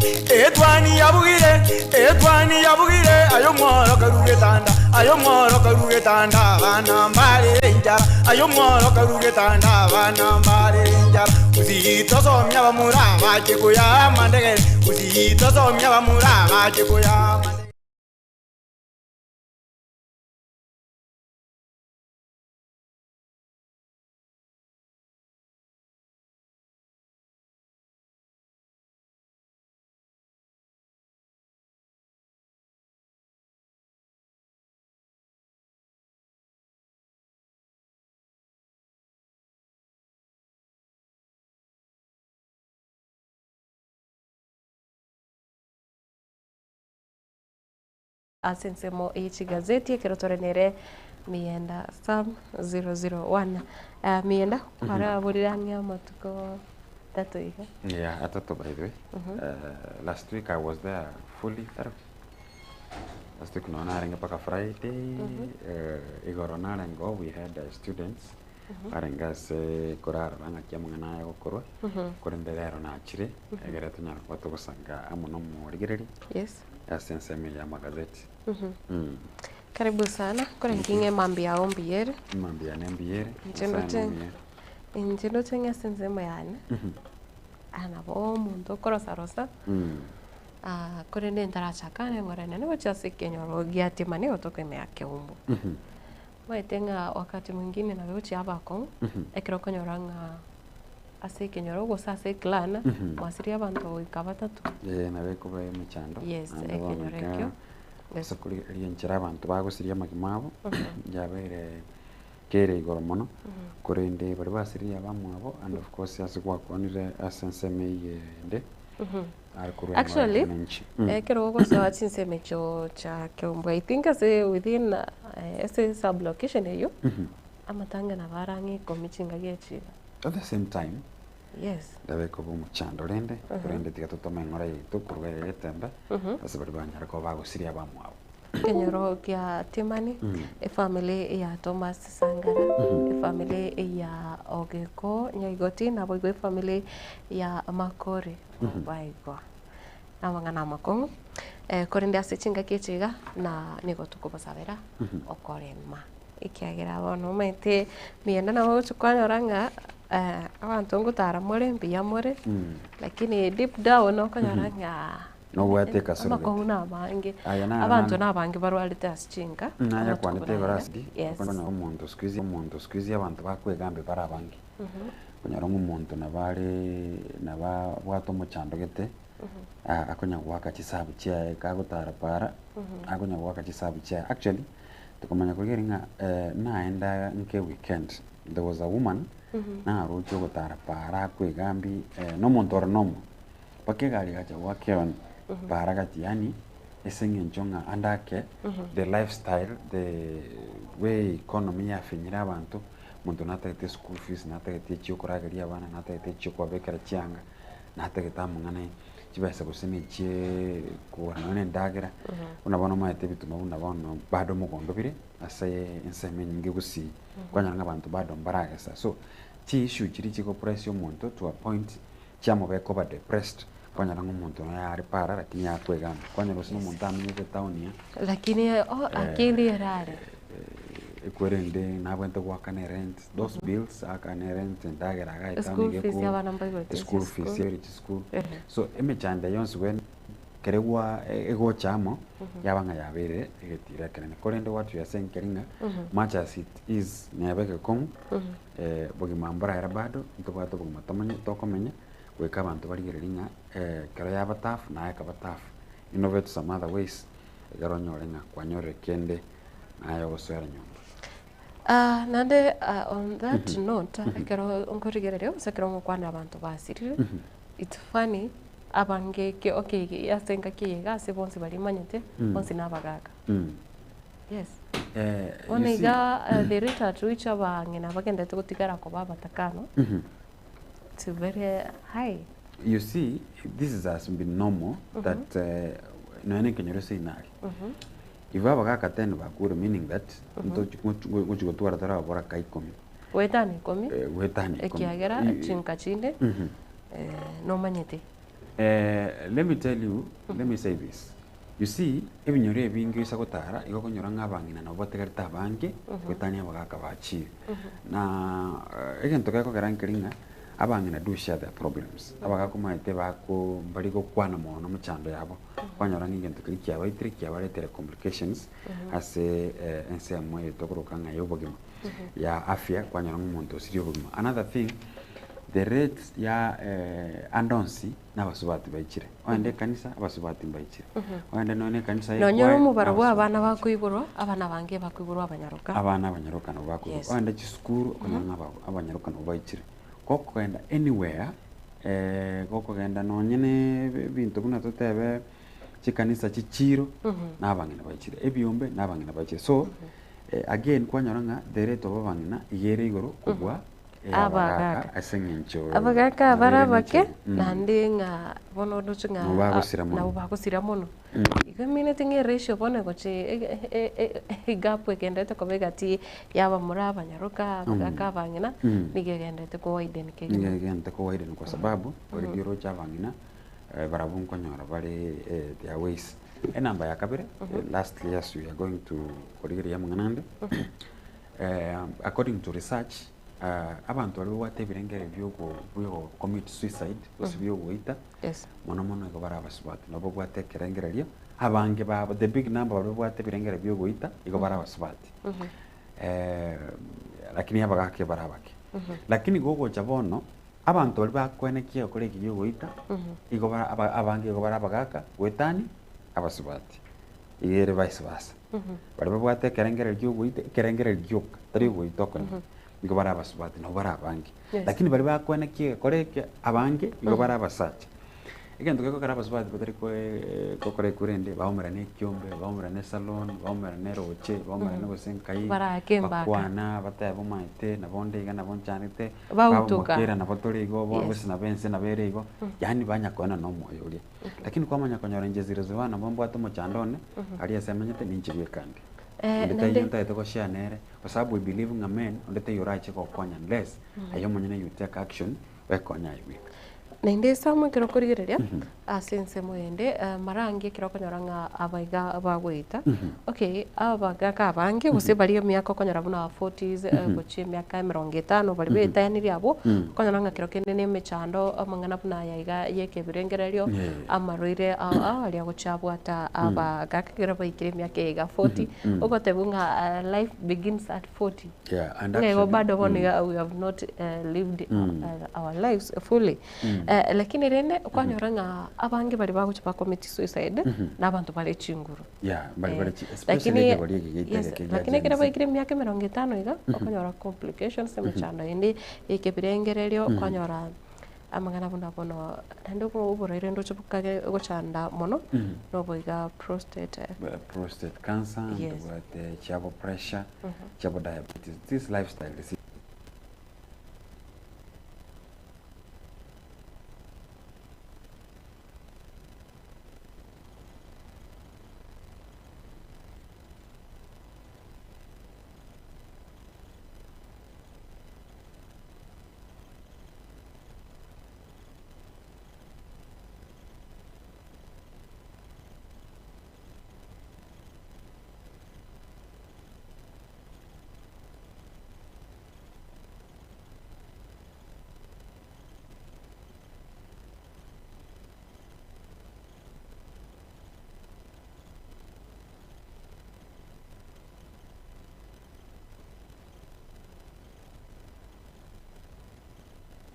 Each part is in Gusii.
Etwani yabugire, etwani yabugire, aye omworo karue getanda, aye omworo karue getanda, abana mbarere enchara, aye omworo karue getanda, abana mbarere enchara. Gusii tosomia abamura bache koyaa amandegere, Gusii tosomia abamura bache koyaa amandegere. Ase ensemo ye chigazeti ekero tore nere Mienda Sam 001. Ah, Mienda, kwaraborire ang'e amatuko atato iga. Yeah, atato by the way. Uh, last week I was there fully thorough. Last week no narenge mpaka Friday. Uh, igoro narenge oh, we had uh, students barenge ase korarora ng'aki amang'ana aya agokorwa korende rero nachire egere tonyare koba togosanga amo na omorigereria Yes. Ase ensemo eye y'amagazeti. Mm. Karibu sana. Kore Thank you. ng'e mambia yao mbuya ere. Mambia yane mbuya ere. Inche Nyasaye ndoche nomuya. inche ndoche ng'a ase ensemo yane, ah nabo omonto okorosarosa, Mm. ah korende ntarachaka neng'ora nene gochia ase ekenyoro gia Timani gotoka ime ya Keumbu. Omanyete ng'a wakati mwingine nabo egochia yaba akong'u, ekero okonyora ng'a ase ekenyoro gose ase eclan, mwasirie abanto goika batato. Ee, nabo ekoba emechando, Yes, naende bono ekenyoro ekero ekio. Yes. ase korigereria enchera abanto bagosiria amagima abo, yabeire kere igoro mono, korende baria basiririe abamwabo and of course ase gwakwanire ase ensemo eyio ende, are korwa eng'ora Actually, y'omonanchi. Mm. ekero ogosoa chinsemo echio chia Keumbu, I think ase within eh, ase sub location eyio, amatanga nabo are ang'e ikomi chingaki echi iga. At the same time, Yes. ndabe koba omochando rende, korende tiga totome eng'ora yaito korwa eye egetembe, ase baria banyare koba bagosiria abamwabo. Ekenyoro kia Timani, efamily ya Thomas Sangara, efamily ya Ogeko Nyaigoti, naboigo efamily ya Makori Obaigwa. Namang'ana amakong'u, eh, korende ase chingaki echi iga, na nigo tokobasabera okorema. Ekiagera bono omanyete miyende nabo ogochia kwanyora ng'a abanto ngotara more mbuya more, lakini deep down okonyora ng'a Nobwate ekasoro gete. amakong'u namange, Aya naro abanto nane. nabange barwarete ase chinka, Naye amatuko akwanete buna igoro aya, ase ki? yes. Okonyora omonto siku hizi omonto siku hizi abanto bakwegambia bare abange. Okonyora ng'a omonto nabo are nabo abwate omochando gete, akonya goaka chisabu chiaye kagotara para, akonya goaka chisabu chiaye. Actually, Tokamanya korigereria ng'a naenda nke weekend, there was a woman naroche ogotara paara akwegambia na omonto ore nomo, mpaka egari egacha goaka ehoni paara gati yaani ase eng'encho ng'a ande ake the lifestyle, the way economy yafinyire abanto, omonto natagete school fees, natagete echia okorageria abana, natagete echia okobabekera chianga, natagete amang'ana chibesa gose na echiee kogora nonya na endagera, buna bono omanyete ebituma buna bono bado omogondo bire ase ensemo enyinge gusii, kwanyora ng'a abanto bado mbaragesa. So, chi issue chiria chigopress omonto to a point chiamobeka oba depressed, kwanyora ng'a omonto nonya are para lakini akwegamba, kwanyora gose na omonto amenyete etown iga. Lakini oh akili erare. Ekwerende nabwenerete goakana erent, those bills aakane erent, endagera iga etown School iga fees eko- abana mbaigorete eschool chisukuru. fees yaire chisukuru. Ehe. So emechando eye yonsi bwene ekere gwa egocha amo, yaba ng'a yabeire egetiro ekenene. Korende what we are saying keri ng'a, much as it is neba egekong'u, bogima mboraera bado, ntobwate obogima tomanye tokomenya, goika abanto barigereria ng'a ekero yaba tough, naye ekaba tough. Innovate some other ways, ekero onyore ng'a kwanyorire kende naye ogosoera nyomba. Ah, naende ah, on that note, ekero nkorigereria gose ekero ngokwana abanto basirire, it's funny, abange eke okay ase engaki eye iga ase bonsi baria manyete, bonsi na abagaka. Yes. Eh, Bono you see- iga eh, the rate at which abang'ina bagenderete gotigara koba abatakano, it's very high. You see, this is has been normal that eh, nonya na ekenyoro ase inari. Igo abagaka ten bakure meaning that ntochi gochi gochi gotwara tore ababoraka ikomi. Goetania ikomi, Eh, goetania ikomi. ekiagera I- chinka chinde, nomanyete. Let me tell you, let me say this, you see ebinyoro ebinge oisa gotara igo okonyora ng'a abang'ina nabo batigarete abange goetania abagaka bachire. Na egento gekogera nkeri ng'a abang'ina do share their problems, abagaka omanyete bako mbari gokwana mono emechando yabo, kwanyora ng'a egento keria kiabaitire kiabaretire complications ase ensemo eye tokoroka ng'a ya obogima. ya afya kwanyora ng'a omonto osirie obogima. Another thing, the rate ya ande onsi na abasubati baichire. Ogende ekanisa abasubati mbaichire, ogende nonya na ekanisa ya Nonye echoir omobaro na bwa abasubati abana mbaichire. bakoiborwa, abana abange bakoiborwa abanyaroka. Abana abanyaroka nabo bakoiborwa. Yes. Ogende chisukuru okonyora ng'a aba- abanyaroka nabo baichire. Gokogenda anywhere, gokogenda nonye na ebinto buna totebe chikanisa chichiro, na abang'ina baichire, ebiombe na abang'ina baichire. So, Again kwanyora ng'a the rate of abang'ina iga ere igoro kobua ey'abagaka Abagaka. ase eng'encho Abagaka nabo bare ere abake nature. Mm. naende ng'a bono oroche ng'a Nabo bagosira mono. nabo bagosira mono. Igo emineti ng'a eratio bono egochi egap egenderete koba egati ya abamura abanyaroka, abagaka abang'ina, nigo egenderete ko widen kegima. Nigo egenderete ko widen kwa sababu already oroche abang'ina barabwo nkonyora bare their ways. Enamba ya kabere, lastly as we are going to korigereria amang'ana ande, according to research, abanto baria babwate ebirengererio biogo biogo commit suicide gose biogoita, Yes. mono mono igo bare abasubati nabo babwate ekerengererio, abange babo the big number baria babwate ebirengererio biogoita igo bare abasubati. Lakini abagaka bare abake. Lakini gogocha bono, Abanto baria bakwenekia gokora ekiya ogoita, igo bara aba abange igo bare abagaaka goetania abasubati. Iga ere vice versa. Baria babwate ekerengererio kia ogoita, ekerengererio gioka, tari ogoita okonyora, nigo bare abasubati nabo bare abange. Yes. Lakini baria bakwenekia egekora eke abange, igo bare abasacha. Egento gekogera abasubati batari koe gokora ekura ende, baomerane ekiombe, baomerane esalon, baomerane eroche, baomerane gose nkai, Barake embaka. bakwana, batebe omanyete, nabo onde iga nabo nchandete, Bautoka. babomokera nabo tore igo, bono Yes. gose nabo ense nabo ere igo, yaani banya koenana omoyo oria. Lakini kwamanya konyora inche ziro ziro nabo mbwate omochando one, aria ase amenyete ninche bweka inde. Eh, Onde taiyo naende ntagete goshare nere, kwa sababu we believe ng'a men, onde taiyo orache gokonya unless, aye omonyene you take action, wekonye aye bweka. Naende ase amo ekero okorigereria ase ensemo eyende mara ange ekero okonyora ng'a abaiga bagoeta, okay abagaka abange gose baria emiaka okonyora buna forties gochia emiaka emerongo etano baria baetanirie abwo, okonyora ng'a kero kende na emechando amang'ana buna aya iga ya ekebirengererio, amarwaire ao ao aria agochia abwata abagaka ekero baikire emiaka eye iga forty, ogotebiwa ng'a life begins at forty. Yeah, and Ng'a igo actually, bado bono iga we have not lived our lives fully. Lakini rende kwanyora ng'a abange baria bagochia ba commit suicide, na abanto bare chinguru. Yeah, bari Eh, bare chi- especially lakini ekegori eke giaito yes, eke gia lakini ekero Gen Z. baikire emiaka emerongo etano iga, okonyora complications, emechando ende ekebirengererio, kwanyora amang'ana buna bono, naende obo oborwaire ndoche bokage gochanda mono, nobo iga prostate. Prostate cancer, Yes. ntobwate chiabo pressure, chiabo diabetes, these lifestyle diseases.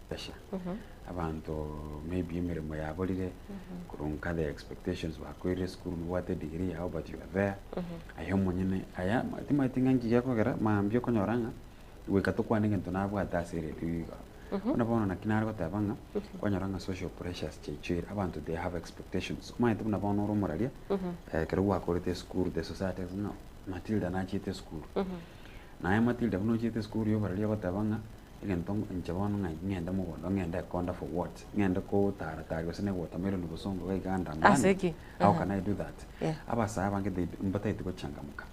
Pressure. Abanto maybe emeremo yaborire, korwa nka the expectations bakoirire esukuru nobwate edegree yao but you are there, aye omonyene aya timanyeti ng'a nki gekogera mambia okonyora ng'a goika tokwane egento nabwate ase eredio iga. Buna bono naki nare goteba ng'a, kwanyora ng'a social pressures chiaichoire, abanto they have expectations. Omanyete buna bono ore omoraria, ekero gwakorete esukuru the society ng'a Matilda nachiete esukuru. Naye Matilda buna ochiete esukuru ya oboraria ogoteba ng'a egento inche bono ng'ai ng'ende mogondo ng'ende ekonda for what? Ng'ende kotara tari gose ne watermelon bosongo iga iga and I'm Ase learning. ki? How can I do that? Yeah. Abasae abange they mbatagete gochangamka.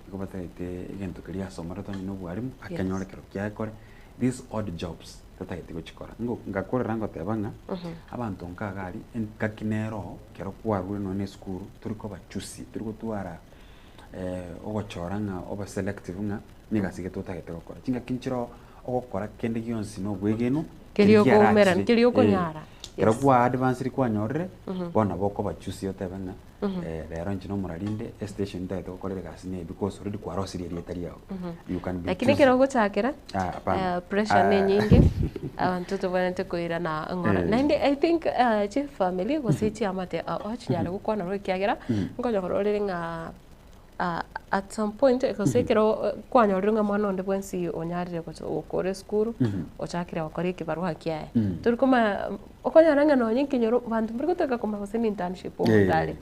Igo batagete egento keria asomerete onye na obwarimu, akenyore Yes. ekero kiaye kore. These odd jobs totageti gochikora. Ngo ngakorera ngoteba ng'a abanto nka iga aria engaki nere oo ekero kwarure nonye na esukuru tori koba choosy tori gotwara ogochora ng'a obe selective ng'a na egasi gete otagete gokora. Chingaki nchire oo ogokora kende gionsi na obwegenwa Keria keria okoumerana, kiarachire keria okonyara. Ekero Yes. kwa advanced kwanyorire bono nabo okoba choosy otebe ng'a rero inche nomorari inde estation ntagete gokorera egasi neye because already kwarosirie erieta riago. You can be Lakini choosy. ekero ogochakera, Ah, hapana. pressure Ah. ne enyinge, abanto tobwenerete koirana ng'ora. Naende I think chifamiri gose chiamate ao chinyare gokwana roe ekiagera, nkonyora orere ng'a at some point gose ekero kwanyorire ng'a mwana onde bwensi onyarire gocha gokora esukuru, ochakire gokora ekebarua kiaye, tori komanya okonyora ng'a nonye ekenyoro banto mbari gotaka komanya gose ne internship omonto are.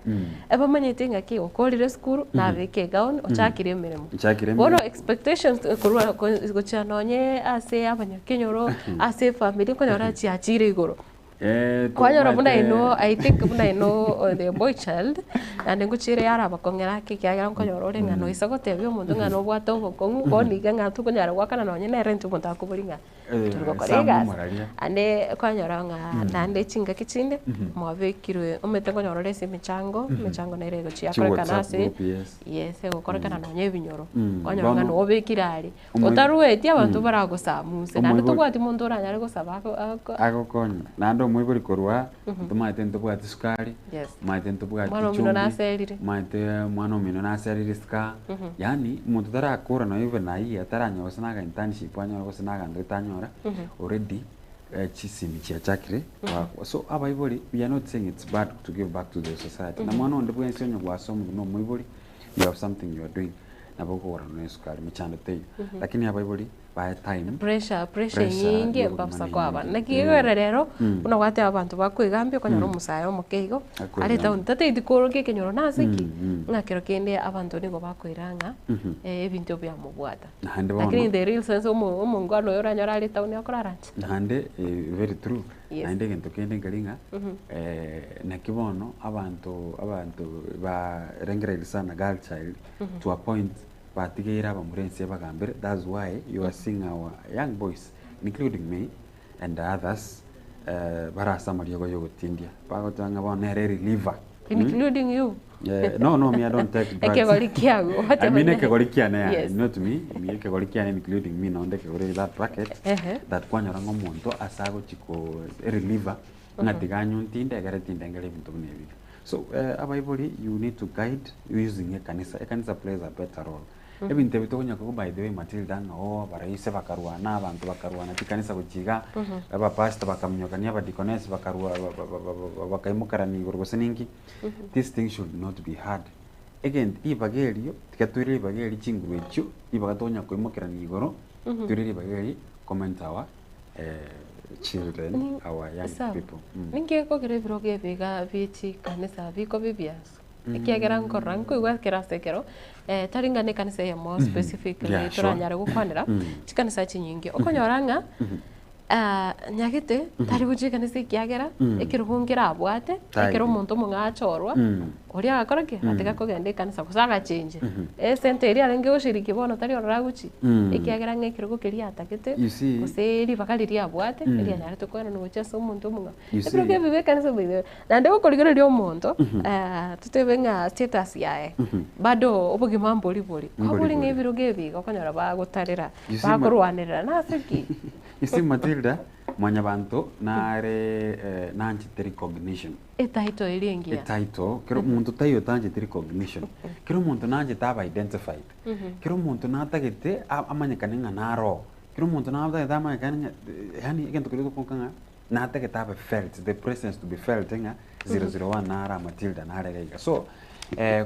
Ebamanyete ng'a ki okorire esukuru, nabeke egown, ochakire emeremo. Ochakire Bono emeremo. expectations korwa gochia nonye ase abanyakenyoro, ase efamiri okonyora chiachire igoro. Kwanyora buna Tobwate inwe I think buna inwe the boy child, naende ngochiire yarabakong'era ake ekiagera nkonyora ore ng'a noisa gotebia omonto ng'a nobwate obokong'u bono iga ng'a tokonyara goakana nonye na erent omonto akobori ng'a tori gokora Sam egasi. omoraria. Ande kwanyora ng'a naende chingaki chinde mwabekirwe omanyete nkonyora ore ase emechango, emechango nere egochia Chi yakorekana WhatsApp ase group, yes. yes egokorekana nonye ebinyoro, kwanyora ng'a Bono nobekire aria. Omoibo- Otarueti abanto baragosamuse, naende Omoibori- tobwati monto oranyare gosaba ako ako agokonye naende omoibori korwa ntomaete ntobwati sukari Yes. maete ntobwati Mwana omino chumbi naserire. maete mwana omino naserire sika yaani omonto tarakora nonya even aye ataranyora gose na aka internship anyore gose na aganto gete anyora already chisimi chiachakire goakwa so abaibori we are not saying it's bad to give back to the society na mwana onde bwensi onye gwasomire na omoibori you have something you are doing nabo okogora nonya esukari mechando teiyo lakini abaibori bae time Pressure, pressure Pressure enyinge yobogima babusa nenyinge. koa abana. Naki egere rero, buna gwateba abanto bakoegambia okonyora omosae omoke igo, are Akoegambia. etown tataeti koorokia ekenyoro nase ki, ng'a kero kende abanto nigo bakoira ng'a ebinto biamobwata. Naende bono Lakini in the real sense omo omongwana oyo oranyore are etown akorara ncha. Naende very true, Yes. naende egento kende nkeri ng'a naki bono abanto abanto barengereiri sana girl child to a point batigeire abamura ense ebagambere that's why you are seeing our young boys including me and others bare ase amariogo ya ogotindia bagoteba ng'a bono nere reliever. Including you. Yeah, no, no, me, I don't take drugs. Ekegori kiago. I mean ekegori kiane yeah. Yes. Not me, me ekegori kiane including me nonde ekegori that bracket Ehe. that kwanyora ng'a omonto ase agochi ko reliever ng'a tiga anywe ntinde egere tindengere ebinto buna ebi. So eh, abaibori you need to guide using ekanisa, ekanisa plays a better role. Ebinto ebi tokonya koigwa by the way Matilda ng'a oo abaraise bakarwana, abanto bakarwana chikanisa gochia igaa, abapastor bakaminyokania, abadikonesi bakarwa ba- ba- ba- ba- ba- bakaimokerania igoro gose ninki. This thing should not be heard. Egento ribaga erio, tiga toire ribaga erio chinguru echio, ribaga tokonya koimokerania igoro, toire ribaga erio comment our children, our young Sawa. people. Mm. Ninki gekogera ebirogo ebi iga bie chikanisa bikoba ebiasu? Ekiagera nkorora nkoigwa ekero ase ekero, tari ng'a na ekanisa eyemo specifically Yeah, sure. toranyare gokwanera, chikanisa chinyinge. Okonyora ng'a nyagete tari gochia ekanisa ekiagera ekerogo nkere abwate, Tari. ekero omonto omong'ao achorwa, oria agakora ki? Agatiga kogenda ekanisa gose agachengia. Esente eria arenge goshiriki bono tari ororo agochia, ekiagera ng'a ekerogo keria atagete, You see- gose ribaga riria abwate, erianyarete koenana gochia ase omonto omong'ao. You Ebirogo see- ebi bia ekanisa by the way, naende gokorigereria omonto, totebe ng'a status yaye, bado obogima mbori bori. Mbori Kwabori ng'a bori. ebirogo ebi iga okonyora bagotarera, You see, ma- bakorwanerera, nase ki? You see Matilda, mwanyabanto nare eh, nanchete recognition. Etitle eria engiya. Etitle, kero omonto taiyo otanchete recognition. Kero omonto nanchete abe identified. Kero omonto natagete a- amanyekane ng'a naro oo. Kero omonto natagete amanyekane ng'a yaani egento keria togoka ng'a natagete abe felt, the presence to be felt ng'a 001 naro aa Matilda nare iga iga. So,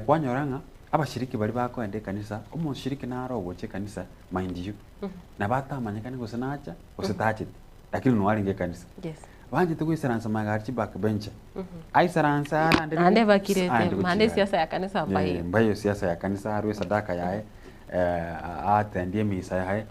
kwanyora ng'a abashiriki baria bakoenda ekanisa, omoshiriki naro ogocha ekanisa mind you, nabo atamanyekane gose nacha gose tacheti, lakini noo arenge ekanisa. Yes. Banchete goisaransa magega aria chiback bencher, aisaranse arande Naende bakirete, aende naende gochia esiasa ya kanisa mbaye. Eh, mbaye esiasa ya kanisa arue esadaka yaye, aattendie emisa yaye.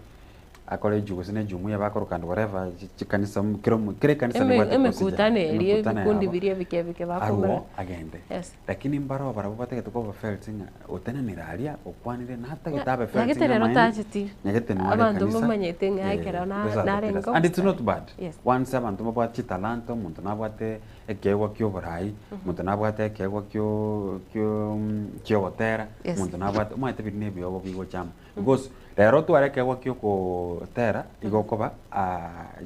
Akore eju gose na ejumuiya bakoroka and whatever, chi- chikanisa m- kera omo kera ekanisa Eme- nebwate procedure, emekutano eria, emekutano ebikundi yabo, biria ebike ebike bakoumera. arwo agende. Yes. Lakini mbaro barabwo batagete koba felt ng'a otenenire aria, okwanire, natagete abe felt Nyagete ng'a rero amaene, tacheti. nyagete noare Abanto ekanisa, mbamanyete ng'a eh, ekero na- those are the narenge pillars. And it's not omosani. bad. Yes. Once abanto babwate chitalanta, omonto nabwate ekeegwa kia oborai, omonto nabwate ekeegwa kio kio kiogotera, Yes. omonto nabwate, omanyete biria na ebiogo bigocha amo. Because rero otware ekeegwa kia okotera, igo okoba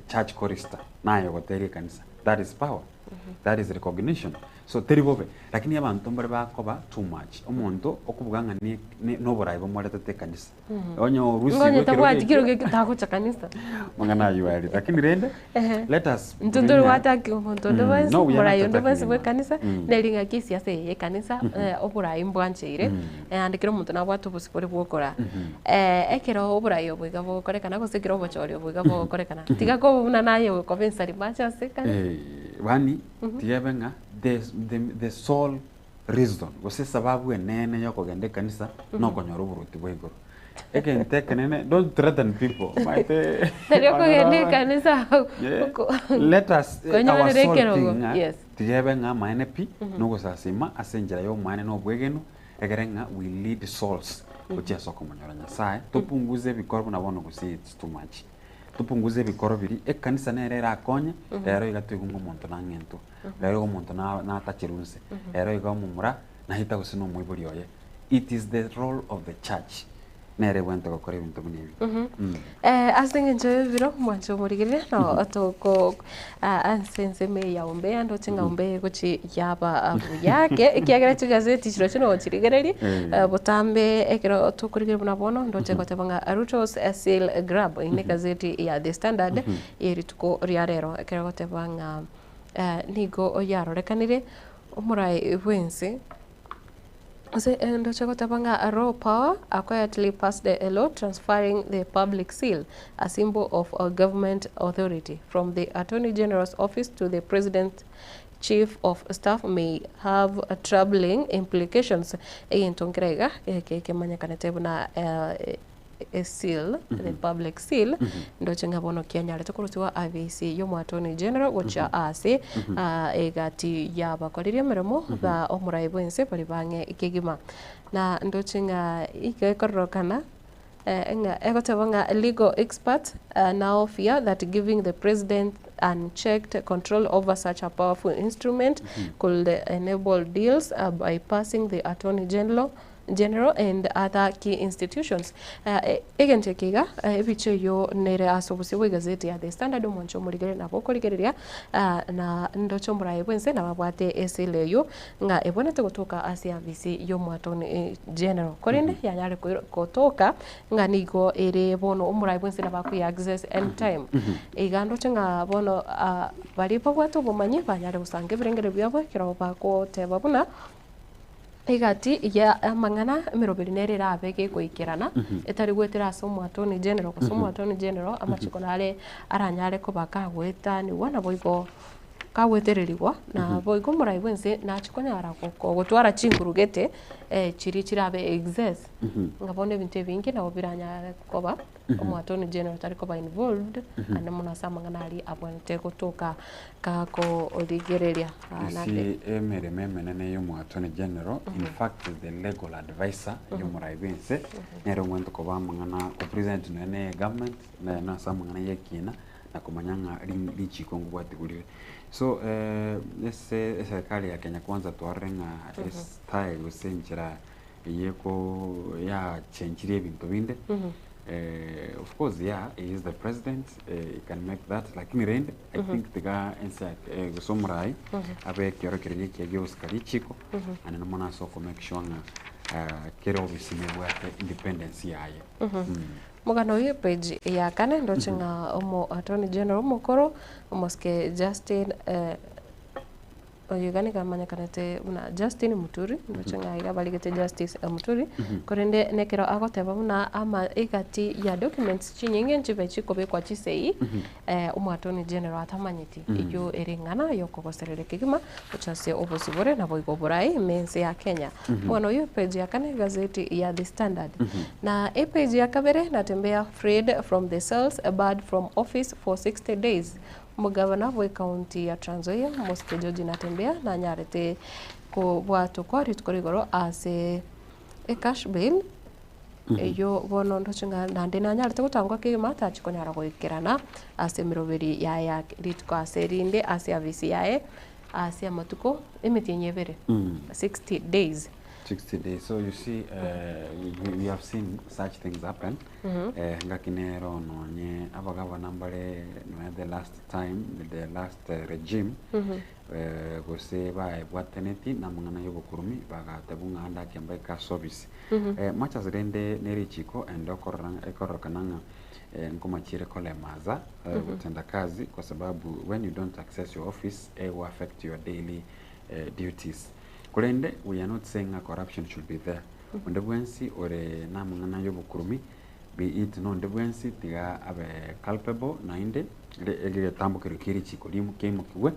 church chorister, naye ogoteria ekanisa, that is power, that is recognition. So teri bobe, lakini abanto mbare bakoba too much, omonto okobuga ng'a ne ne noborai bomoretete ekanisa. Onye orusigwe Ng'onye ekerogo tabwati ekio, kerogo ekio tagocha kanisa. mang'ana aywo aria. Lakini rende, Ehe. let us Intwe bring ntore a- gwataki omonto onde Mm, bwensi, no, we are omorai not onde bwensi attacking bwa anyone. ekanisa, Mm. neri ng'aki esiasa eye ya ekanisa, oborai mbwancheire, naende kera omonto nabwate obosibore bwa okora. Ekero oborai obo iga bogokorekana gose ekero obochori obo iga bogokorekana, tiga koba buna naye okoba ensarimache ase ekanisa. Eh, yaani tiga ebe ng'a the, the, the sole reason gose esababu enene ya okogenda ekanisa nokonyora oboruoti bwa igoro. Egento ekenene, don't threaten people, omanyete Tari okogenda ekanisa Yeah. oko- Let us, eh, our konyorera sole ekerogo, thing ng'a yes. tiga ebe ng'a amaene pi, nogosasima ase enchera ya omoene na obwegenu, egere ng'a we lead souls gochia ase okomonyora Nyasaye, topunguze ebikoro buna bono gose it's too much. Topunguze ebikoro biria, ekanisa nere erakonye, rero iga toigwe ng'a omonto nang'entwe, rero iga omonto na natacherwe inse, rero iga omomura naita gose na omoibori oye. It is the role of the church nere ebwenerete gokora ebinto buna ebi. Ase eng'encho y'ebiro mwanche omorigereria no toko ase ensemo eye ya Ombea ndoche ng'a Ombea egochi yaba buya ake ekiagera chigazeti chirochio nigo chirigererie botambe ekero tokorigereria buna bono ndoche goteba ng'a Ruto's seal grab eye ne egazeti ya The Standard ye rituko ria rero ekero egoteba ng'a nigo yarorekanire omorai bwense. Ase ndoche goteba ng'a raw power quietly passed a law transferring the public seal, a symbol of government authority, from the Attorney General's office to the President's Chief of Staff may have troubling implications. Egento nkere iga kemanyekanete buna e seal, the public seal, ndoche ng'a bono kianyarete korusigwa abisi y'omo Attorney General gochia ase egati y'abakoreri emeremo ba omorai bwense bare bang'e kegima. Na ndoche ng'a iga ekororokana ng'a egoteba ng'a legal experts now fear that giving the president unchecked control over such a powerful instrument could enable deals bypassing the Attorney General General and other key institutions. Egento eke iga, ebicha eyio nere ase obosio bw'egazeti ya The Standard omonche omorigere nabo okorigereria na ndoche omoraai bwense nababwate esele eyio ng'a ebwenerete gotoka ase afisi y'Omoattorney General. Korende yanyare gotoka ng'a nigo ere bono omoraai bwense nabo akoyia access anytime. Iga ndoche ng'a bono baria babwate obomanyi banyare gosanga ebirengererio biabo ekero bagoteba buna. Egati ya amang'ana emeroberi nere erabe gegoikerana, etari goetera ase Omoattorney General gose Omoattorney General amachiko nare aranyare koba kagoetanigwa naboigo kagoetererigwa naboigo omorai bwense nachi konyara goko gotwara chinguru gete chiria chirabe excess ng'a bono ebinto ebinge nabo biranyare koba. Omoattorney General tari koba involved ande mono ase amang'ana aria abwenerete gotoka gakorigereria. You see, emeremo emenene ya Omoattorney General, in fact the legal adviser ya omorai bwense, nere omwenerete koba amang'ana kopresent nonya na egovernment, nonya na ase amang'ana ya ekina, na komanya ng'a ring richiko nkobwatigwa rire. So ase eserikari ya Kenya Kwanza twarorire ng'a estyle gose enchera Eye ko yachenchirie ebinto binde of course yeah he is the president he can make that lakini rende I think tiga ense ya eh, gose omorai abe ekiorokererio ekiya gia ogosika richiko naende mono ase oko make sure ng'a kera obisi nebwate independence yaye. Omogano oyio page ya kane ndoche ng'a omo attorney general omokoro omosike Justin. Oyo iga nigo amanyekanete buna Justin Muturi, ndoche ng'a iga abarigete Justice Muturi, korende nekero agoteba buna ama egati ya documents chinyinge nchibe chikobekwa chisei, omo Attorney General atamanyeti, eyio ere eng'ana yokogosereria kegima gochia ase obosibore naboigo oborai ime ense ya Kenya. Bono oyio epage ya kane egazeti ya The Standard. Na epage ya kabere Natembeya freed from the cells barred from office for 60 days. Omogabana bw'ecounty ya Trans Nzoia, Mosike George Natembeya nanyarete kobwatokwa rituko rigoro ase ecash bail eyio bono ndoche ng'a naende nanyarete gotangwa kegima tachi konyara goikerana ase emeroberi yaye ya rituko ase rinde ase afisi yaye ase amatuko emetienyi ebere, 60 days. 60 days so you see we, we have seen such things happen eh, ngaki nero nonye abagabana mbare nonya the last time the last eh, regime eh, gose baebwataneti namang'ana yobokurumi bagatebu ng'a ande akemba eka service eh, much as rende nere echiko ende okorora ekororekana ng'a eh, nkomachiere kolemaza eh, gotenda kazi kwa sababu when you don't access your office eh, will affect your daily eh, duties Korende we are not saying ng'a corruption should be there. Onde bwensi ore namang'ana y'obokurumi, be it nonde bwensi tiga abe culpable naende ere egetambo keria kia richiko rimo kiaimokigwe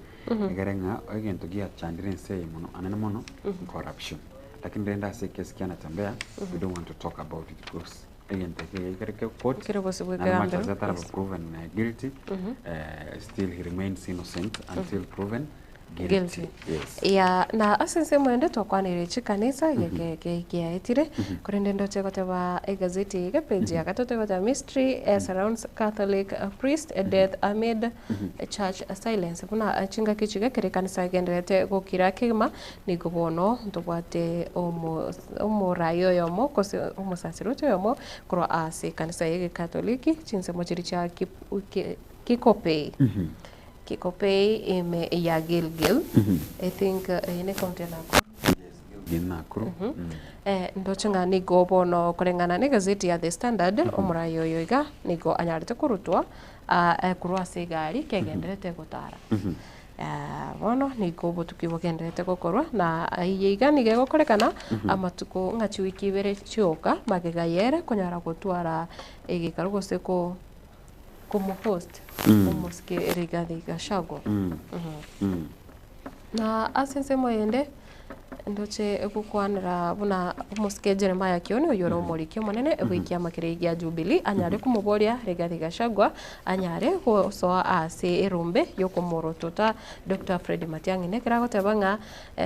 egere ng'a egento giachandire ense eye mono anene mono corruption. Lakini rende ase ekesi kia Natembeya we don't want to talk about it because egento eke gekere ke court Kere bosio bwa naende much ekegambero, as ataraba yes. proven guilty still he remains innocent until proven Guilty. guilty. Yes. Ya, na ase ensemo ende twakwanire chikanisa geke ge- giaetire, korende ndoche goteba egazeti eye iga page ya gatato egoteba mystery eh, surrounds Catholic eh, priest eh, death amid eh, church silence. Buna eh, chingaki chiga ekero ekanisa egendererete gokira kegima, nigo bono ntobwate omo omorai oyomo gose omosaserdoti oyomo korwa ase ekanisa ya egekatoliki chinsemo chiria chia kip- ki- kikopei. Kikopei ime ya Gilgil, I think eye ne county ya Nakuru. Yes, Gilgil Nakuru. Eh, ndoche ng'a nigo bono koreng'ana na egazeti ya The Standard, omorai oyo iga nigo anyarete korutwa ah, eh, korwa ase egari kegenderete gotara. Ah, bono nigo obotuki bogenderete gokorwa na eye iga nigo egokorekana amatuko ng'a chiwiki ibere chioka magega yere konyara gotwara egekaro gose ko komohost omosike Rigathi Gachagua. Na ase ensemo eyende ndoche gokwanera buna omosike Jeremiah Kioni oyio ore omoriki omonene bw'ekiama keria gia Jubilee anyare komoboria Rigathi Gachagua anyare gosoa ase erombe yokomorotota Doctor Fred Matiang'i. Nekero agoteba ng'a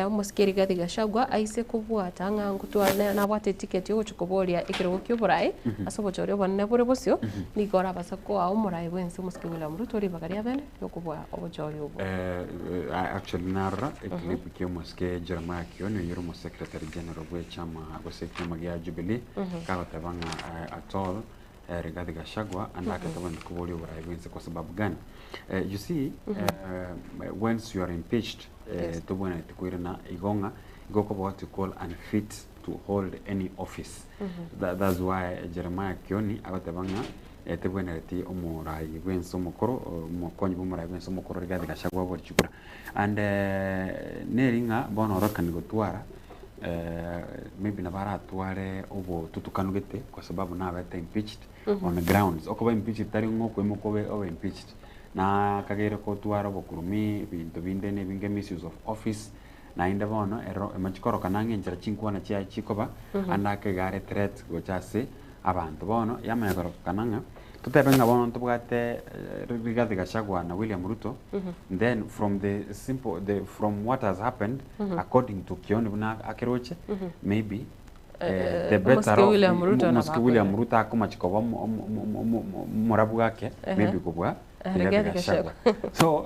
omosike Rigathi Gachagua aise kobwata ng'a ngotwa nabwate etiketi ogochia koboria ekerogo kia oboraai ase obochori obonene bore bosio, nigo orabase koa omoraai bwensi omosike William Ruto ribaga ria bene riokobua obochori obwo. Actually narora eclip kia omosike Jeremiah Kioni oyio ore omosecretary general bw'echama gose ekiama gia Jubilee kagoteba ng'a at all Rigathi Gachagua ande akete bwende koboria oboraai bwensi kwa sababu gani? You see once you are impeached tobwenereti koirana igo ng'a igo okoba what you call unfit to hold any office. That's why Jeremiah Kioni agoteba ng'a tebwenereti omorai bwensi omokoro omokonyi bwa omorai bwensi omokoro Rigathi Gachagua abori chikura. And neri ng'a bono orokani gotwara maybe nabo aratware obotutukanu gete kwa sababu nabete impeached on grounds. Okoba impeached tari ng'a okoimoka obe obe impeached. Na akageire gotwara obokurumi ebinto binde na ebinge misuse of office naende bono ero emachi korokana ng'a enchera chinkwana chiaye chikoba ande ake iga are threat gocha ase abanto. Bono yamanya korokana ng'a totebe ng'a bono ntobwate Rigathi Gachagua na William Ruto then from the simple the from what has happened according to Kioni buna akeroche maybe the better Omosike off William Ruto nabo omosike William akoira. Ruto akomachi koba omorabu ake maybe kobua Rigathi Rigathi Gachagua. Gachagua. So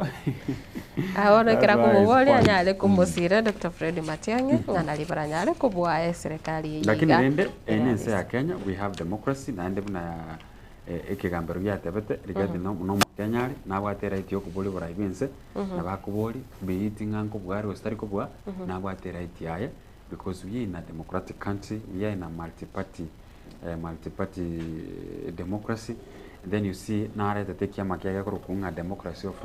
Ah, bono ekero that's why it's akomoboria point. anyare komosira Dr. Fred Matiang'i ng'a nari baranyare kobua eserekari eye Lakini iga rende ere ene ense ya abisa. Kenya we have democracy naende buna ekegambero giatebete Rigathi no nomokenya are nabwate eright ya okoboria oborai bwa ense nabo akobori be it ng'a nkobua are gose tari kobua nabwate eright yaye because we are in a democratic country we are in a multi party multi party democracy then you see naretete ekiama kiaye gekorokwa ng'a democracy of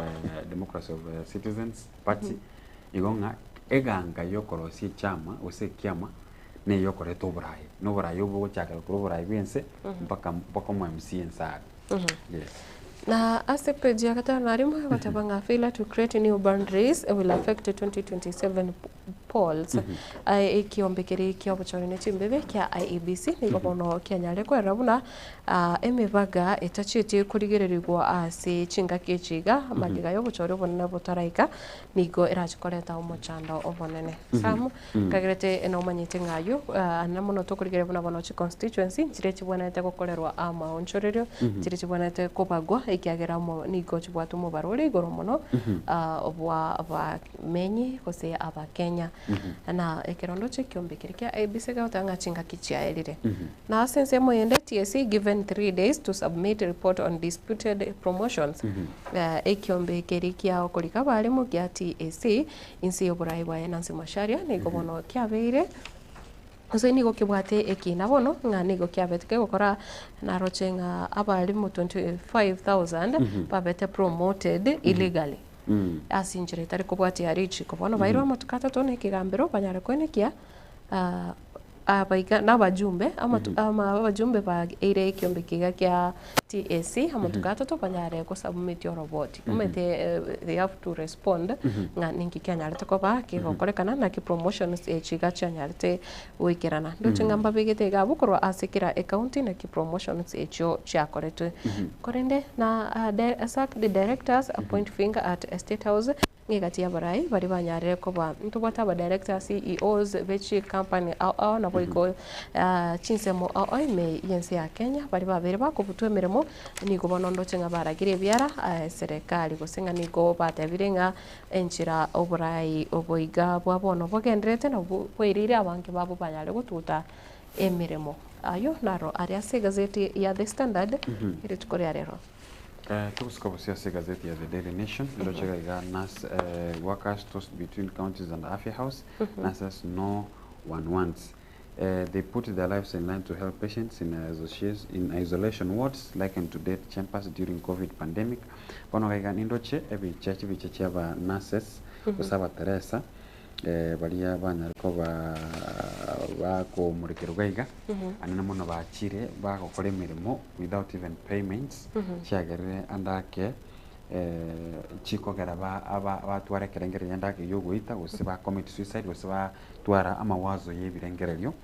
democracy of citizens party. Igo ng'a eganga yokorosia echama gose ekiama na eyokoreta oboraai, na oboraai obo bogochakera korwa oboraai bwa ense mpaka mpaka omo MC ense are. Yes. Na ase page ya gatano na rimo egoteba ng'a failure to create new boundaries will affect 2027 polls. Aye ekiombe keria kia obochori ne chimbebe kia IEBC nigo bono kianyare kwerora buna ah, emebaga etacheti korigererigwa ase chingaki echi iga magega y'obochori obonene botaraika nigo erache koreta omochando obonene. Sam, Nkagerete nomanyete ng'a ayio na mono tokorigereria buna bono chiconstituency nchiria chibwenerete gokorerwa amaonchorerio, nchiria chibwenerete kobagwa ekiagera omo nigo chibwate omobaro ore igoro mono bwa abamenyi gose abakenya. Na ekero ndoche ekiombe keria kia IEBC egoteba ng'a chingaki chiaerire. Na ase ensemo eyende TSC given 3 days to submit report on disputed promotions, ekiombe keria kia okorika abarimu gia TSC Inse y'oboraai bwaye Nancy Macharia nigo bono kiabeire gose nigo kebwate ekiina bono ng'a nigo kiabete kegokora naroche ng'a abalimu 25,000 babete promoted illegally ase enchera etari kobwatia richiko. Bono bairwe amatuko atato na ekegambero banyare koenekia Abaiga nabajumbe amatu ama abajumbe baeire ekiombe kiga kia TSC amatuko atato banyare gosubmit oroboti. Omanyete they have to respond ng'a ninki kianyarete koba kegokorekana naki promotions echi iga chianyarete goikerana. Ndoche ng'a mbabegete iga abwo korwa ase kera ecounty naki promotions echio chiakoretwe. Korende na sacked directors point finger at State House Ng'a egati y'abarai baria banyarire koba ntobwate abadirector, CEOs be chicompany ao ao naboigo chinsemo ao ao ime y'ense ya Kenya baria babeire bakobutwa emeremo nigo bono ndoche ng'a baragire ebiara eserekari gose ng'a nigo batebire ng'a enchera oborai obo iga bwa bono bogendererete nabwo bwairire abange babo banyare gotuguta emeremo. Ayio naro are ase egazeti ya The Standard rituko ria rero. Togosuka bosio ase egazeti ya The Daily Nation, ndoche iga iga nurse workers tossed between counties and Afya House, nurses no one wants. They put their lives in line to help patients in in isolation wards likened to death chambers during covid pandemic. Bono iga iga nindoche ebicha chibicha chia aba nurses gose abateresa baria banyare koba bakomorekerwa iga, anene mono bachire bagokora emeremo without even payments, chiagerire ande ake chikogera ba aba batwara ekerengererio ande ake giogoita gose ba commit suicide gose batwara amawazo ya ebirengererio,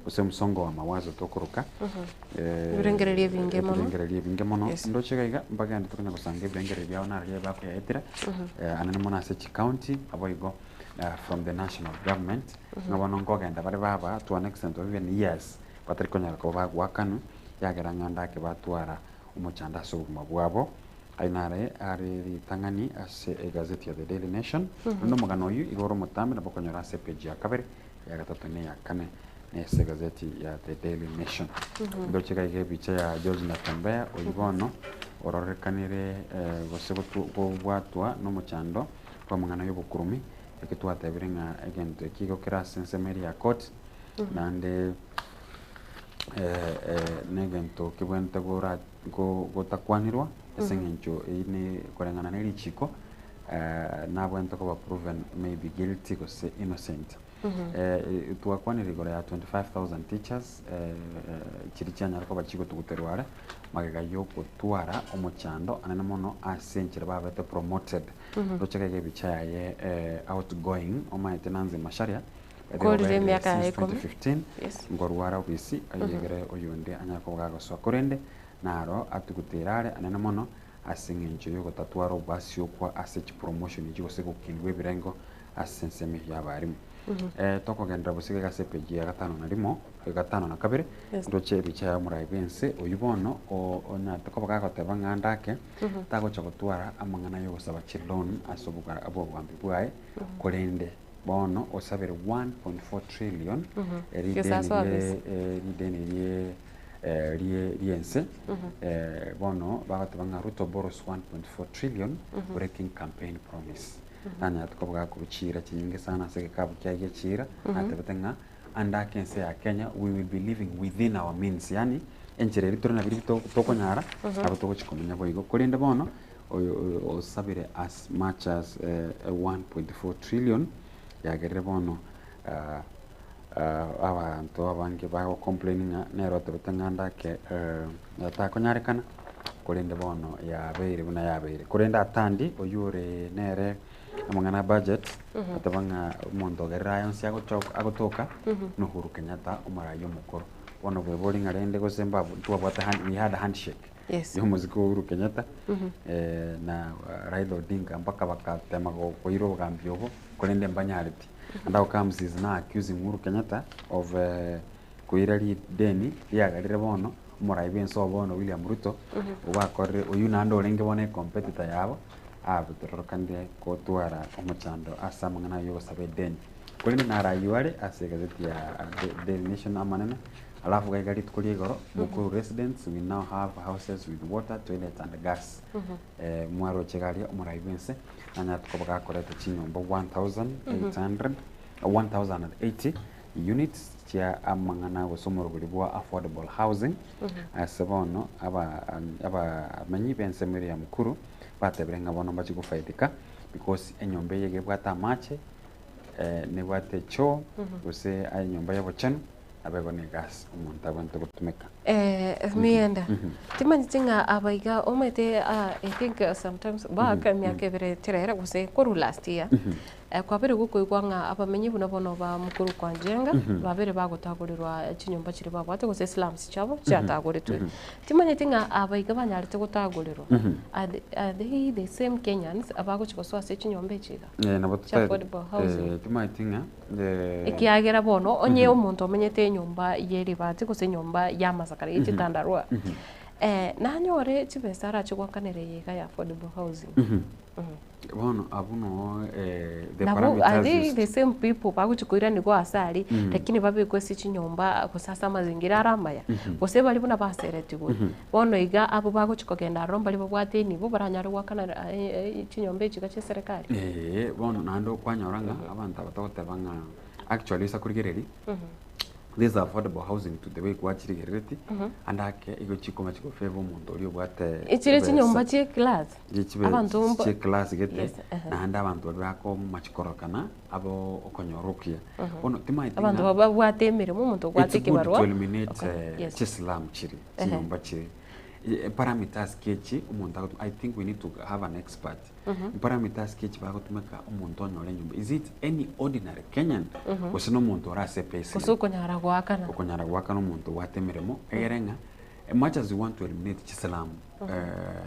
gose msongo wa mawazo tokoroka, Ebirengererio ebinge mono. ebirengererio ebinge mono. Ndoche iga iga mbagende tokonya gosanga ebirengererio biabo naro bakoyaetera, anene mono ase chicounty naboigo from the national government, ng'a bono nkogenda bare baba to an extent of even years batari konyara koba bagoakanwa, yagera ng'a ndake batwara omochando ase obogima bwabo. Ayio nare are ritang'ani ase egazeti ya The Daily Nation. Naende omogano oyio igo ore omotambe nabo okonyora ase epage ya kabere, eya gatato na eya kane ase egazeti ya The Daily Nation. Ndoche iga iga ebicha ya George Natembeya oyio bono ororekanire gose kobwatwa nomochando bw'amang'ana y'obokurumi, ekio twatebire ng'a egento eki igo kere ase ensemo eria ya court, naende negento kebwenerete gora gotakwanirwa ase eng'encho eyio ne koreng'ana ne richiko nabwenerete koba proven maybe guilty gose innocent. Twakwanire igoro ya 25,000 teachers chiria chianyara koba chigotuguterwa are magega yogotwara omochando anene mono ase enchera babete promoted. Roche iga ebicha yaye outgoing omanyete Nancy Macharia Okorire emiaka yaye since ikomi. 2015 Yes. nkorwara obisi ayegere oyonde anyare koba gagosoa korende naro atugutere are anene mono ase eng'encho yogotatwara obwasiokwa ase chipromotion echi gose gokindwa ebirengo ase ensemo eyio y'abarimu. Tokogenderera bosio iga ase epage ya gatano na rimo, gatano na kabere, Yes. ndoche ebicha ya omorai bw'ense oyio bono onyarete koba gagoteba ng'a ande ake, tagocha gotwara amang'ana yogosaba chiloan ase oboga obogambi bwaye, korende bono osabire 1.4 trillion rideni Gesaso rie abese. rideni rie rie ri'ense bono bagoteba ng'a Ruto borrows 1.4 trillion breaking campaign promise. Nanyarete koba gakorwa chiira chinyinge sana ase egekabu kiaye gie chiira, natebete ng'a ande ake ense ya Kenya we will be living within our means yaani enchera eria tore nabio tokonyara nabo togochi komenya boigo. Korende bono oyo osabire as much as 1.4 trillion. Yagerire bono abanto abange bago complain ng'a nere otebete ng'a ndake takonyarekana, korende bono yabeire buna yabeire. Korende Atandi oywo ore nere amang'ana a budget, oteba ng'a omonto ogerire aya onsi agochoka agotoka, na Uhuru Kenyatta omoraia omokoro. Bono bwebori ng'a rende gose mbabu ntwabwate hand we had a handshake Yes. ya omosike Uhuru Kenyatta na Raila Odinga mpaka bagatema koira obogambi obo korende mbanyareti. And how comes he is now accusing Uhuru Kenyatta of koira rideni riagarire bono omorai bwense obo bono William Ruto obakorire oywo naende orenge bono ecompetitor yabo abatororokanire gotwara omochando ase amang'ana aywo yogosaba edeni. Korende naro aywo are ase egazeti ya Daily Nation amanene alafu gaiga rituko ria igoro Mukuru residents we now have houses with water, toilets and gas. Mwaroche iga aria omorai bwense nanyarete koba gakoreta chinyomba 1800 1080 units chia amang'ana gose omorobori bwa affordable housing ase bono aba abamenyi b'ensemo eria ya Mukuru batebire ng'a bono mbachi gofaidika because enyomba eye iga ebwate amache nebwate echoo gose aye enyomba y'obochenu nabo igo na egasi omonto abwenerete gotumeka. Mienda, timanyeti ng'a aba iga omanyete I think sometimes back emiaka ebere terere gose korwa last year, kwabere gokoigwa ng'a abamenyi buna bono ba Mukuru kwa Njenga, babere bagotagorerwa chinyomba chiria babwate gose eslums chiabo chiatagoretwe. Timanyeti ng'a aba iga banyarete gotagorerwa, are they are they the same Kenyans abagochi gosoa ase chinyomba echi iga? Nabo Chia affordable housing. Timanyeti ng'a Ekiagera bono onye omonto omenyete enyomba ye ribati gose enyomba y'amasakara ye chitandarua, nanyore chibesa arache goakanera eye iga ya affordable housing. Bono abwo noo the Nabo parameters are they used. the same people bagochi koiranigwa ase aria, lakini babekwe ase chinyomba gose ase amazingira are amaya, gose baria buna baseretigwe. Bono iga abwo bagochi kogenda aroro mbaria babwate enibo baranyare goakana chinyomba echi iga chia eserekari. Eeh, bono naende okwanyora ng'a abanto aba togoteba ng'a actually ase korigereria, this affordable housing to the way gwachirigerereti, ande ake igo chikoma chigofavor omonto oria obwate Echire ebesa. chinyomba chia eclass, Chibe abanto mba chia eclass gete, Yes, ehe. naende abanto baria bakomachikorokana abo okonyora okuya. Bono timanyeti Abanto ng'a babwate emeremo, omonto obwate it's good ekebarua, to eliminate okore, yes. chislam chiri, chinyomba chiri. Parameters ki echi omonto agotu I think we need to have an expert. Parameters ki echi bagotumeka omonto onyore enyomba, is it any ordinary Kenyan gose na omonto ore ase Gose epayslip? okonyara goakana. Okonyara goakana omonto obwate emeremo, egere ng'a much as we want to eliminate chisilamu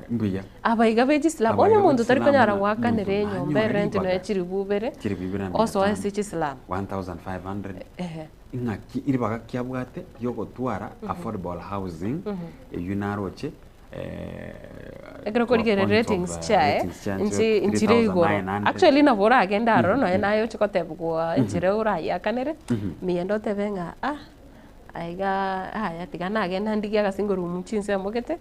mbuya. Abaiga be chisilamu, Abaiga onye be omonto tari chisilamu konyara ng'a goakanera omonto enyomba nanyore erent nonya ribaga chilifu ibere, chilifu ibere na mia osoe tano, ase chisilamu. 1500. Ehe. Ing'aki ribaga ki abwate riogotwara affordable housing eywo naroche Ekero to a korigereria point of ratings chiaye, ratings chiaye inche nchire igoro. 3900. Actually nabo oragende aroro nonya naye oche kotebigwa enchera orayiakanere, miyende otebe ng'a ah, aiga yaya tiga nagenda ndigie agasingo room chinsemo gete,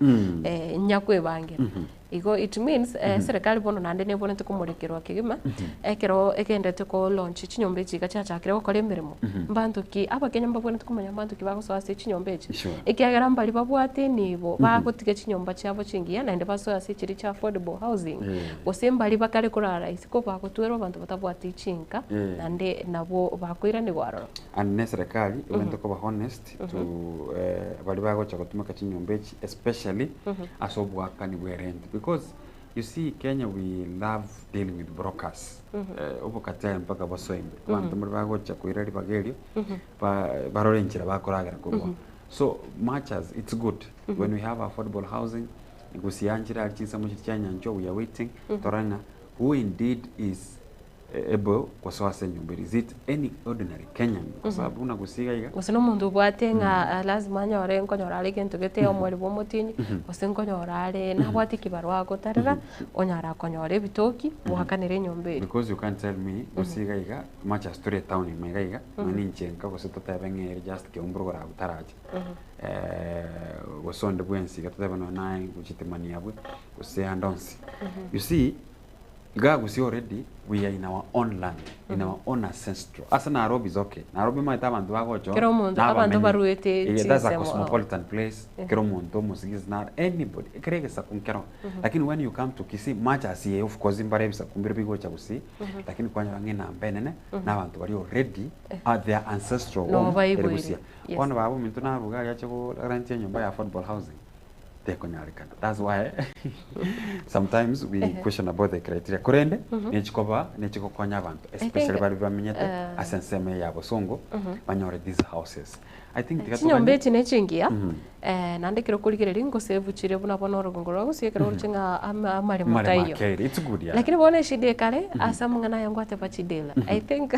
nyakwebangera. Igo it means eserekari bono naende nebwenerete komorekerwa kegima, ekero egenderete ko launch chinyomba echi iga chiachakire gokora emeremo, mbanto ki abakenya mbabwenerete komanya mbanto ki bagosoa ase chinyomba echi, Sure. ekiagera mbari babwate enibo bagotiga chinyomba chiabo chingiya naende basoe ase chiria chia affordable housing, gose mbari bakare korara isiko bagotwerwa abanto batabwati chinka, naende nabwo bakoiranigwa aroro. And ne eserekari ebwenerete koba honest to baria bagocha gotumeka chinyomba echi especially ase oboakani bwe rent because you see Kenya we love dealing with brokers obokatari mpaka bosoe ime abanto mbare bagocha koira ribaga erio ba barore enchera bakoragera korwa so much as it's good when we have affordable housing gosianchire aria chinsemo chiria chia nyanchwa we are waiting torore ng'a who indeed is Able gosoa ase enyomba eria, is it any ordinary Kenyan? Kwa sababu buna gose iga iga. Gose na omonto obwate ng'a lazima anyore nkonyora are egento gete omweri bwa omotienyi, gose nkonyora are nabwate ekibarua agotarera, onyara konyora ebitoki bwakanere enyomba eria. Because you can't tell me gose iga iga much as tore etown ime iga iga, nonya ninche nka gose totebe ng'a ere just Keumbu rogoro abwo taracha, gose onde bwensi iga totebe nonya naye gochitimani abwe, gose ande onsi. You see. Iga gusii already we are in our own land, in our own ancestral. Ase Nairobi is okay. Nairobi omanyete abanto bagocha oo Kera omonto, na abanto abamenyi. baruete Eh, that's a chinsemo ao. cosmopolitan place, kera omonto omosigisi naro, anybody, ekero egesaku nkero. Lakini when you come to Kisii, much as eh of course mbare ebisaku mbire bigocha gusii, lakini kwanyora ng'a enamba enene, na abanto baria already, their ancestral No home ere baigwere. Busia. Yes. Bono baba ominto naruga aria ache go rent enyomba ya affordable housing, tekonyarekana. That's why sometimes we question about the criteria. Korende, nechikoba, nechigokonya abanto, I think, especially baria bamenyete eh, ase ensemo eye ya bosongo, banyore these houses. I think tiga Chinyomba toganye echi nechingiya, eh, naende ekero okorigereria ngosevu chire buna bono orogongo rwa gusii ekero oroche ng'a ama amaremo Amaremo taiyo. akeire, it's good yeah. Lakini bono eshida ekare, ase amang'ana aya ngwateba chidela. I think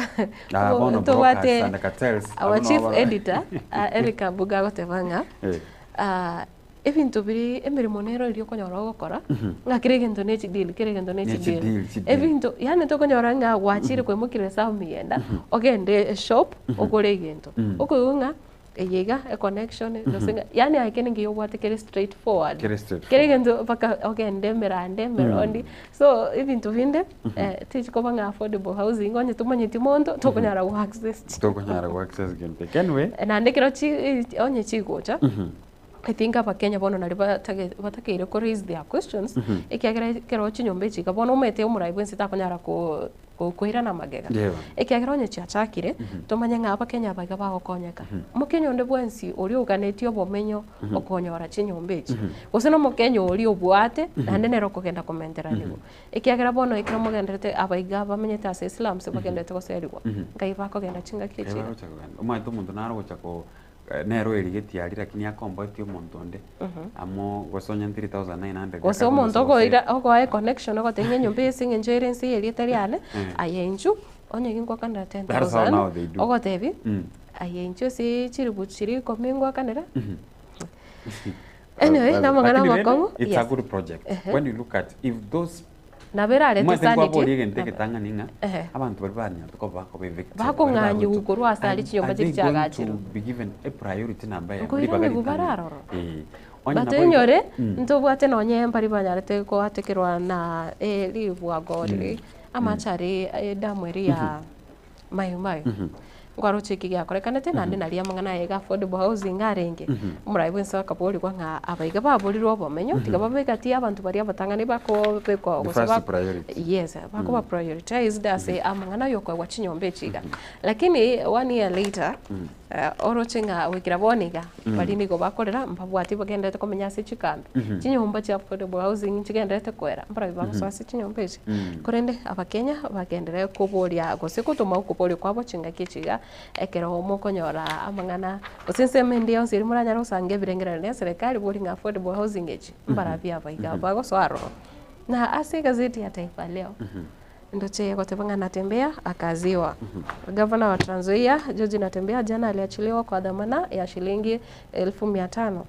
Ah, bono brokers ntobwate and cartels, our abwo chief nabo bara- editor, ah, Eric Abuga agoteba ng'a Eh. ah, ebinto biri emeremo nero eria okonyora ogokora, ng'a kera egento ne chideal, kera egento ne Ne chideal. chideal, chideal. Ebinto yaani tokonyora ng'a gwachire koimokerera ase amiyenda, ogende eshop, ogore egento. Okoigwa ng'a eye iga econnection gose ng'a yaani aye kende nkiya obwate kere straight forward. Kere straight Kera forward. egento mpaka ogende emerande emerondi, so ebinto binde tichikoba ng'a affordable housing onye tomanyeti monto tokonyara go access Tokonyara go access gento eke. Anyway, Naende ekero chi onye chigocha, I think abakenya bono nario batage batakeire ko raise their questions, ekiagera ekero chinyomba echi iga bono omanyete omorai bwensi takonyara ko ko koirana magega. Yeah. Ekiagera onye chiachakire, tomanye ng'a abakenya aba iga bagokonyeka. Omokenya onde bwensi oria oganetie obomenyo okonyora chinyomba echi, gose na omokenya oria obwate, naende nere okogenda komenteranigwa. Ekiagera bono ekero mogenderete abaiga bamenyete ase eslums bagenderete goserigwa, nkai bakogenda chingaki echi iga. Bagocha kogenda. Omanyete omonto naro ogocha ko nere oerigetie aria lakini akomboetie omonto onde amo gose onye 3900 Gose omonto okoira okoa econnection ogoteba ng'a enyomba eye ase eng'encho ere ense eye erieta riane, aye inchuo onye gingoakanera ten That's how thousand, now they do. ogotebi aye inchuo ase chiribu chiria ikomi ngoakanera. Anyway, namang'ana Lakini rende, amakong'u, it's yes. a good project. When you look at if those Nabo erarete Omanyete sanity. nkwaboria egento egetang'ani ng'a Ehe. abanto baria banyarete koba bakoba evicted, Bakong'anyigwa baria korwa ase aria chinyomba Are they chiria going chiagachirwe. to be given a priority number eyemo Nkoiraniwu ribaga ritang'ani? bare aroro. Eh. Onye But nabo igo- oinyore, ntobwate nonye mbari banyarete goatekerwa na ribwago riri amache aria edamu eria ya Mayo mayo. Nkwaroche eki giakorekanete naende naria amang'ana aye iga affordable housing arenge. Omorai bwensi akaborigwa ng'a abaiga baborirwe obomenyo tiga babe egati ya abanto baria abatang'ani bakobekwa The gose first ba priority. yes, bakoba prioritized ase amang'ana ya okoegwa chinyomba echi iga. Lakini one year later, oroche ng'a goikera bono iga, baria nigo bakorera mbabwati bagendererete komenya ase chikambi. Chinyomba chia affordable housing nchigendererete koera, mbarabwo bagosoa ase chinyomba echi. Korende abakenya bagenderere koboria gose gotoma okoboria kwabo chingaki echi iga, ekero mokonyora amang'ana gose ensemo ende yonsi eria moranyare gosanga ebirengererio na eserekari bori ng'a affordable housing echi, mbarabwo aba iga bagosoa aroro. Na ase egazeti ya Taifa Leo, Ndoche goteba ng'a Natembeya akaziwa. Gavana wa Trans Nzoia George Natembeya jana aliachiliwa kwa dhamana ya shilingi elfu mia tano.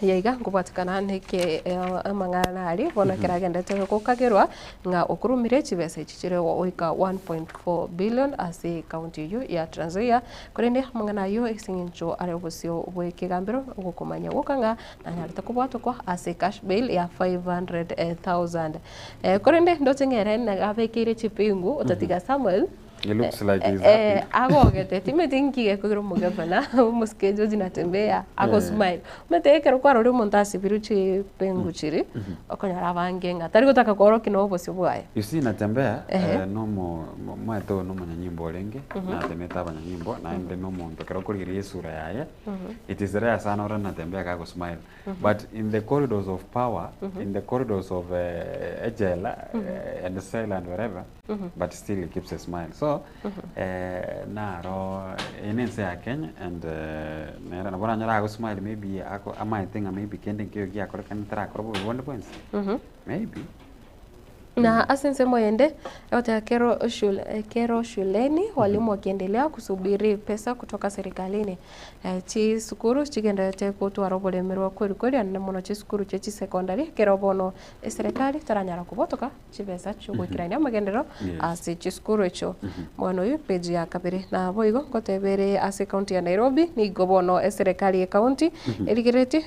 Yaiga nkobwatekana neke amang'ana aria bono ekero agenderete gokagerwa ng'a okorumire chibesa echi chire goika 1.4 billion ase ekaunti eyio ya Trans Nzoia korende amang'ana ayio ase eng'encho are obosio bw'ekegambero ogokomanya gwoka ng'a nanyarete kobwatokwa ase cash bail ya 500,000. Korende ndoche ng'a ere abekeire chipingu otatiga Samuel He looks like he's happy. agogete timeti nki gekogera omogavana omosike George Natembeya ago smile omanyete ekero kwarorire omonto asibirwe chipingu chiria okonyora abange ng'a tari gotaka koorokia na obosio bwaye. You see Natembeya Ehe. nomo omanyete oyo nomonyanyimbo orenge natemete abanyanyimbo naende nomonto ekero okorigereria esura yaye it is rare sana orore Natembeya gago smile But in the corridors of power, in the corridors of ejela and cell and wherever, but still he keeps a smile. So, naro eye nense ya Kenya and nere nabo oranyore ago smile maybe ako amaete ng'a maybe kende nkeiyo giakorekanete tarakora bobe bonde bwensi. Maybe. Na ase ensemo eyende, egoteba kero shule, kero shuleni walimu wakiendelea kusubiri pesa kutoka serikalini. Chisukuru chigendererete gotwara oboremerwa kweri kweri anene mono chisukuru chie chisekondari ekero bono eserekari taranyara kobotoka chibesa chiogoikerania amagenderero ase chisukuru echio. Bono oyio page ya kabere. Naboigo ngoteba ere ase ecounty ya Nairobi nigo bono eserekari ye county erigeretie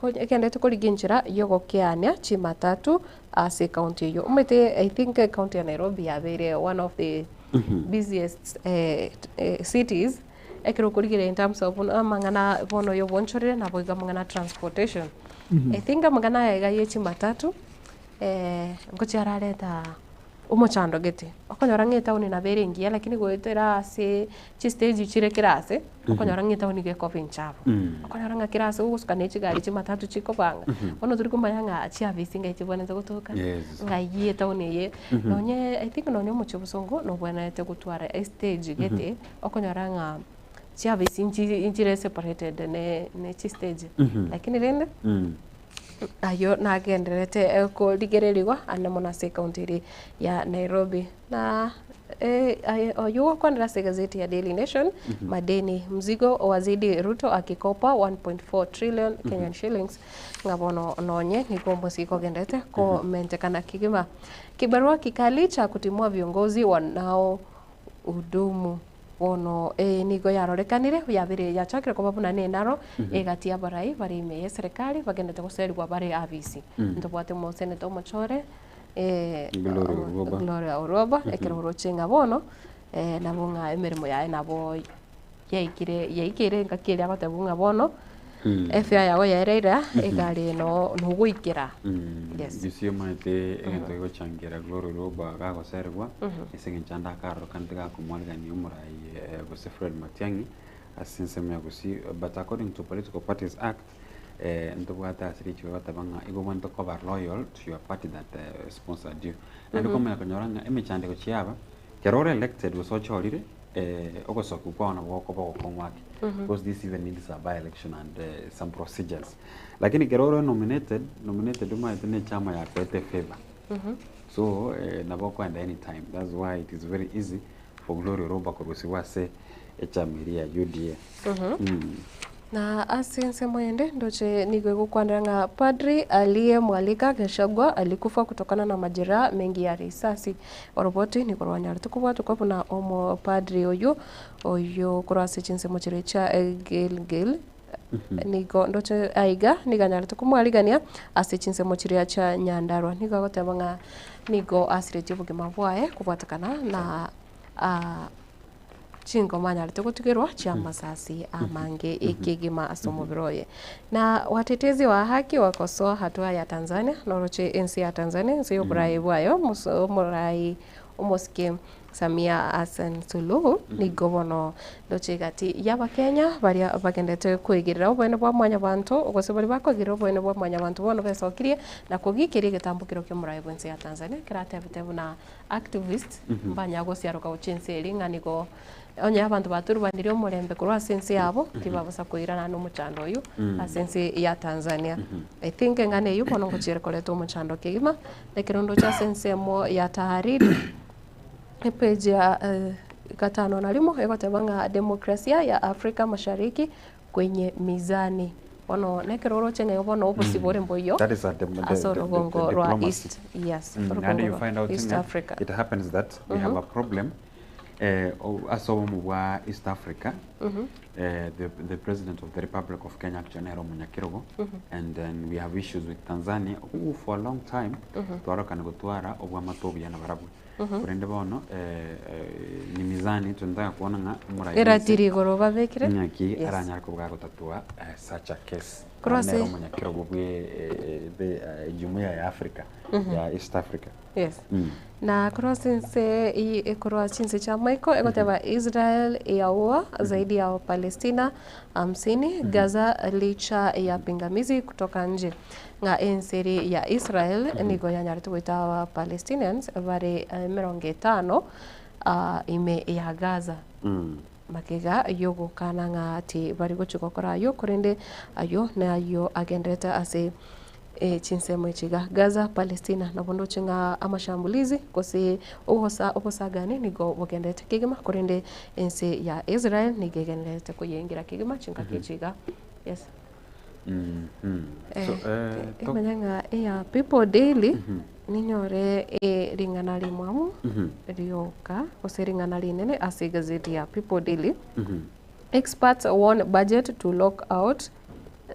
egendererete korigia enchera yogokeania chimatatu. ase ekaunti eyio. Omanyete I think ekaunti ya Nairobi yabeire one of the busiest cities, ekero okorigereria in terms of buna amang'ana bono ya obonchoreri naboigo amang'ana a transportation. I think amang'ana aya iga ya chimatatu, ngochia arareta omochando gete, okonyora ng'a etaoni nabo ere engiya lakini goetera ase chistage chire kera ase, okonyora ng'a etaoni iga ekoba enchafu. Okonyora ng'a kera ase ogosuka ne chigari chimatatu chikobanga, bono tori komanya ng'a chiafisi ng'ai chibwenerete gotoka, ng'ai etaoni eye, nonye I think nonye omochie o bosongo nobwenerete gotwara estage gete, okonyora ng'a chiafisi nchi nchire separated ne ne chistage, lakini rende. Ayio nagendererete korigererigwa ande mono ase ekaunti eria ya Nairobi. Na oyio ogokwanera ase egazeti ya Daily Nation, Madeni mzigo wazidi Ruto akikopa 1.4 trillion Kenyan shillings, ng'a bono nonye nigo omosiko ogenderete komentekana kegima. Kibarua kikali cha kutimua viongozi wanao Hudumu. Bono eye nigo yarorekanire yabire yachakire koba buna nenaro egati y'abarai bare ime y'eserekari bagendete goserigwa bare abisi. Ntobwate omoseneta omochore Gloria Orwoba. Gloria Orwoba ekero oroche ng'a bono nabo ng'a emeremo yaye nabo yaikire yaikeire engaki eria agotebwa ng'a bono efare yago yaereire aa egari eye nogoikera. Yes. Gusii omanyete egento gegochangera Gloria Orwoba gagoserigwa ase eng'encho ande akarorekanete gakomwarigania omorai gose Fred Matiang'i ase ensemo ya Gusii but according to Political Parties Act ntobwate ase richiko egoteba ng'a igo obwenerete koba loyal to your party that sponsored you. Naende okomanya konyora ng'a emechando egochia yaba, ekero ore elected gose ochorire ogosokigwa kwao nabo gokoba ogokong'u ake because this even needs a by election and some procedures. Lakini ekero ore nominated, nominated omanyete na echama yakoete efavour. So nabo okoenda anytime that's why it is very easy for Gloria Oromba korusigwa ase echama eria ya UDA. Na ase ensemo ende ndoche nigo egokwanera ng'a Padri aliyemwalika Gachagua alikufa kutokana na majeraha mengi ya risasi. Oroboti nigo rwanyarete kobwatokwa buna omopadri oyio oyio korwa ase chinsemo chiria chia Gilgil nigo ndoche aiga nigo anyarete komwarigania ase chinsemo chiria chia Nyandarua. Nigo agoteba ng'a nigo asiretie obogima bwaye kobwatekana na chingoma anyarete gotigerwa chi'amasasi amange ekegima ase omobere oye. Na watetezi wa haki wakosoa hatua ya Tanzania, noroche ense ya Tanzania, ense y'oboraai bwayo, omoraai omosike Samia Hassan Suluhu, nigo bono ndoche egati y'Abakenya baria bagendete koegerera oboene bwa mwanyabanto, gose baria bakoegerera oboene bwa mwanyabanto bono besokirie na kogiikeria egetambokero ki'omoraai bw'ense ya Tanzania, keratebete buna activists mbanyare gosiaroka gochia ense eria ng'a nigo onye abanto baturubanirie omorembe korwa ase ense yabo, tibabosa koirana nomochando oyio ase ense ya Tanzania. I think eng'ana eyio bono ngochiere koreta omochando kegima, ekero ndoche ase ensemo ya Tahariri, epage ya gatano na rimo egoteba ng'a demokrasia ya Afrika Mashariki kwenye mizani. Bono nekero oroche ng'a bono obosio bore mboiyo That is a dem- ase orogongo the rwa diplomacy. East, yes, And orogongo you rwa find out East ng'a Africa. it happens that we have a problem ase obomo bwa East Africa the president of the Republic of Kenya actually nere omonyakerogo and then we have issues with Tanzania who for a long time twarokana gotwara obwamate obuya nabarabwo. Korende bono ni mizani twentaka kuona ng'a omorai bwense Eratiri igoro babekire. ng'aki Yes. aranyare koba gagotatua such a case. Korwa Naende nere ase- omonyakerogo bwe the ejumuiya ya Africa ya East Africa. Yes. Na korwa ase ense eye ekorwa chinse chia maiko egoteba Israel yaua zaidi ya Wapalestina hamsini Gaza licha ya pingamizi kutoka nje. Ng'a ense eria ya Israel nigo yanyarete goita Abapalestinians bare emerongo etano ime ya Gaza. Magega y'ogokana ng'a tibari gochia gokora ayio, korende ayio nayio agendererete ase chinsemo echi iga, Gaza, Palestina. Nabo ndoche ng'a amashambulizi gose obosagani nigo bogendererete kegima, korende ense ya Israel nigo egendererete koyengera kegima chingaki echi iga. Yes. So, Emanya ng'a eya People Daily ninyore ring'ana rimwamu rioka gose ring'ana rinene ase egazeti ya People Daily. Experts warn budget to lock out.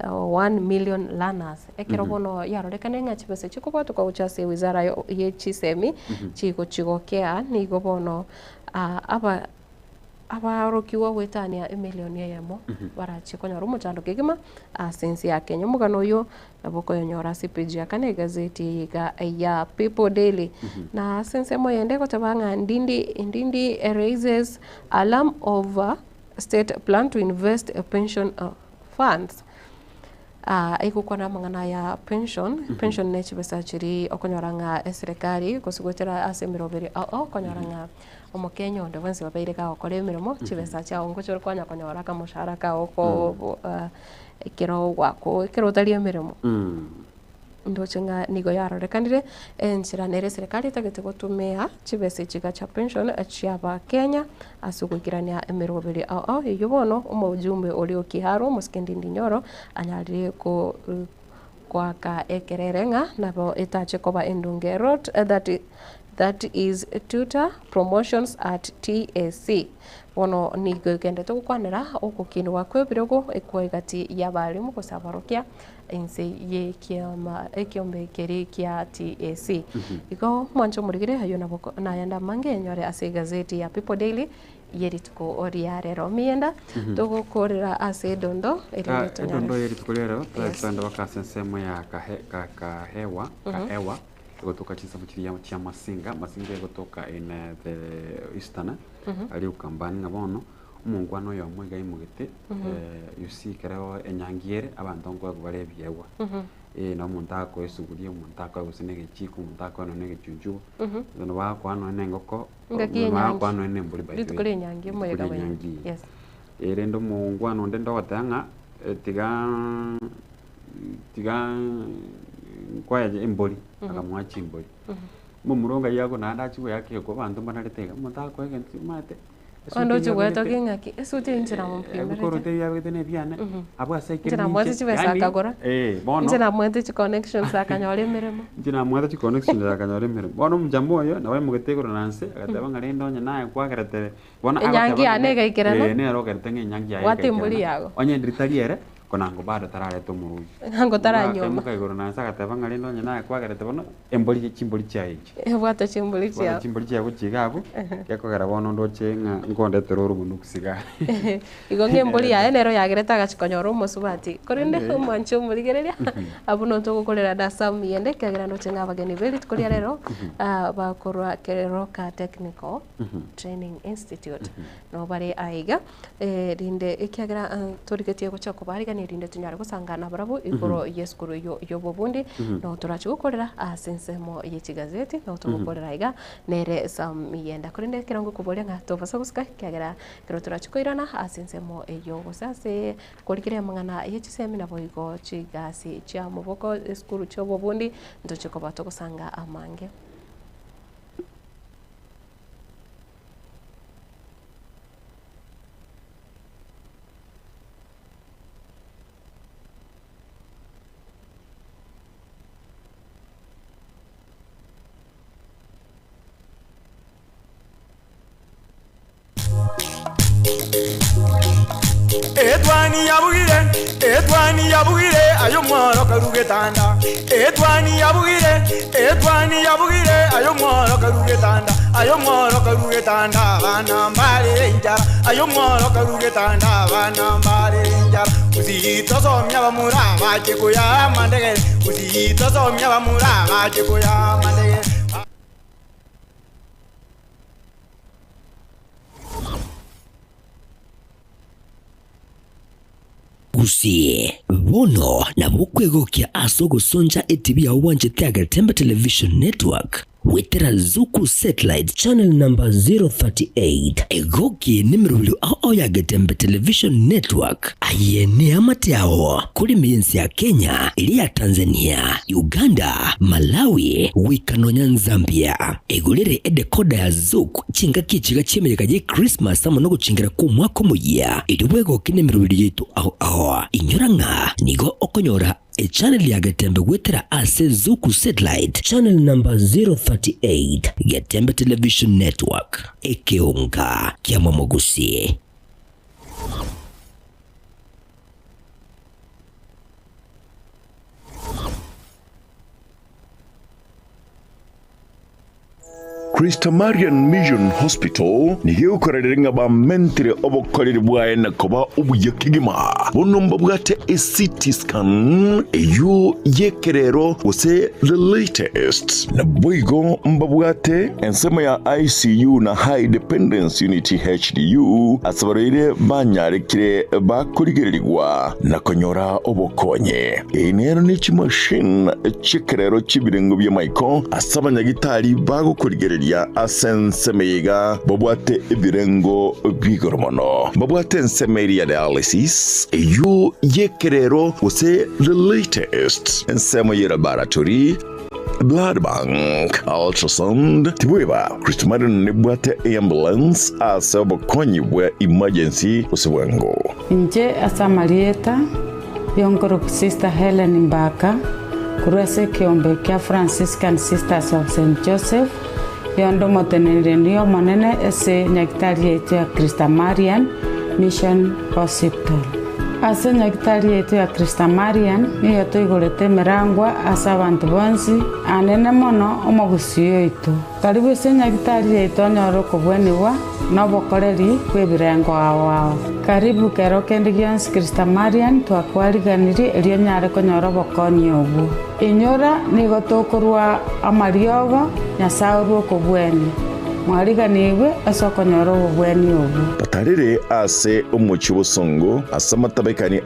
1 million learners. Ekero bono yarorekane ng'a chibesa chikobwatoka gochia ase ewizara ye chisemi chigochigokea, nigo bono aba abaorokigwa goetania emilioni eyemo barachie konyora omochando kegima ase ense ya Kenya. Omogano oyio nabo okoyonyora ase epage ya kane egazeti eye iga ya People Daily. Na ase ensemo eyende egoteba ng'a Ndindi Ndindi raises alarm over state plan to invest pension funds. Egokwana amang'ana aya pension, pension ne chibesa chiria okonyora ng'a eserekari gose goetera ase emeroberi ao ao okonyora ng'a omokenya onde bwensi obeire gagokora emeremo, chibesa chiago ngocha ore kwanya konyora akamoshahara kago ko ekero gwako ekero otari emeremo. Ndoche ng'a nigo yarorekanire enchera nere eserekari etagete gotumia chibesa echi iga chia pension chia abakenya ase ogoikerania emeroberi ao ao. Eyio bono omojumbe oria o Kiharu omosike Ndindi Nyoro anyarire ko koaka ekerere ng'a nabo etache koba endunge wrote that that is tutor promotions at TSC. Bono nigo egendete gokwanera ogokinwa kwa ebirogo ekwa egati ya abalimu gose abarokia inse y'ekiama ekiombe keria kia TSC. Igo mwanche omorigere ayio nabo nayende amange enyore ase egazeti ya People Daily ye rituko ria rero. Miyenda togokorera ase edondo erinde tonyare. Edondo ye rituko ria rero togenda mpaka ase ensemo ya kahewa kahewa egotoka chinsemo chiria chia Masinga, Masinga egotoka in the eastern aria Ukambani ng'a bono omongwana oyomo iga aimogete you see ekero enyangi ere abanto nkoegwa bare ebiegwa. Na omonto akoe esuguria, omonto akoe gose na egechiko, omonto akoe nonye na egechunchugo, bono bagokoa nonye na engoko, Engaki ya enyangi. bagokoa nonye na embori by the way. Rituko ria enyangi, Rituko omoyega ria bwa enyangi. enyangi. Yes. Erinde omongwana onde ndogoteba ng'a tiga tiga nkoe embori, akamoa chimbori. Momura onga iga naende achia goeaka egekwa abanto mbanarete iga, omonto agokoa egento omanyete esuti Onde eyio oche goeta abegete ng'aki, esuti eye inche namopimerete. ebikoroto ebi abegete na ebiane, abwo ase aikire Inche namoete ninche, chibesa yaani akagora, bono inche namoete chiconnections akanyora emeremo. Inche namoete chiconnections akanyora emeremo. Bono omochama oyo nabo aimogete igoro na nse, agateba ng'a rende onye naye kwagerete bono Enyangi agoteba yane ng'a egaikerana. nere ogerete ng'a enyangi yaye Bwata embori egaikerana. yago. Onye ndiri tari ere, konango bado tarareta omorwoti. Nango taranyuoma. Akaimoka igoro na nse agateba ng'a rende onye naye kwagerete bono, embori chimbori chiaye echi. Bwata chimbori Bwata chiao. chimbori chiaye gochia iga abwo, gekogera bono ndoche ng'a nkondetera ore obonuku iga. Igo ng'a embori yaye nero yagerete agachia konyora omosubati. Korende omwanche omorigereria, abwo nonto ogokorera ase amiyende, ekiagera ndoche ng'a abageni be rituko ria rero, bakorwa Keroka Technical Training Institute, nabo bare aiga. Erinde ekiagera torigetie gochia kobarigania erinde tonyare gosanga nabarabwo igoro y'esukuru eyio y'obobundi, nabo torache gokorera ase ensemo ye chigazeti, nabo togokorera iga nere Sam Miyenda. Korende ekero ngokoboria ng'a tobasa gosika ekiagera ekero torache koirana ase ensemo eyio gose ase korigereria amang'ana ye chisemi naboigo chigasi chia moboko esukuru chi'obobundi ntoche koba togosanga amange. Etwani yabugire, etwani yabugire, aye omworo karu getanda. Etwani yabugire, etwani yabugire, aye omworo karu getanda. Aye omworo karu getanda, abana mbare enchara. Aye omworo karu getanda, abana mbare enchara. Gusii tosomia bamura bache koya amandegere. Gusii tosomia bamura bache koya amandegere. Gusii, bono nabo okwegokia ase ogosoncha etibi yao bwanchete Agetembe Television Network goetera Zuku Satellite Channel number 038. Egoki nemerobio ao ao ya Getembe Television Network. Aye neamate ao kore ime y'ense ya Kenya, eria ya Tanzania, Uganda, Malawi, goika nonya Nzambia. Egorere edecoder ya Zuku chingaki echiga chi'emeyega ye Christmas amo nogochingera kw'omwaka omoyia, erio bwegoke nemerobio yaito ao ao. Inyora ng'a nigo okonyora echannel ya Getembe goetera ase Zuku Satellite channel number 038, Getembe Television Network, ekeonga ki'amamogusi. Christa Marian Mission Hospital nigo egokorerera ng'a bamentire obokoreri bwaye na koba obuya kegima. Bono mbabwate eCT scan eyio y'ekerero gose the latest. Naboigo mbabwate ensemo ya ICU na High Dependence Unit, HDU, ase abarwaire banyarekire bakorigererigwa na konyora obokonyi. Eye nero ne chimashini chi'ekerero chi'ebirengo bi'amaiko ase abanyagitari bagokorigereria ase ensemo eye iga babwate ebirengo bi'igoro mono. Mbabwate ensemo eria ya dialysis, eyio y'ekerero gose the latest, ensemo ye laboratory, blood bank, ultrasound, tibweba Christmarin nebwate eambulance ase obokonyi bwa emergency gose bwango. Inche ase amarieta y'onkoroku Sister Hellen Mbaka, korwa ase ekeombe kia Franciscan Sisters of Saint Joseph, yonde omoteneneri omonene ase nyagitari yaito ya Christa Marian Mission Hospital. Ase nyagitari yaito ya Christa Marian nigo toigorete emerangwa ase abanto bonsi, anene mono omogusii oito. Karibu ase nyagitari yaito onyore okobwenigwa na obokoreri bw'ebirengo ao ao. Karibu kero kende gionsi Christa Marian twakwariganirie erio onyare konyora obokonyi obwo. Inyora nigo tokorua amariogo, Nyasae orue okobwenia. Mwariganigwe ase okonyora obobweni obwo. Batarire ase omochie obosongo ase amatabekani.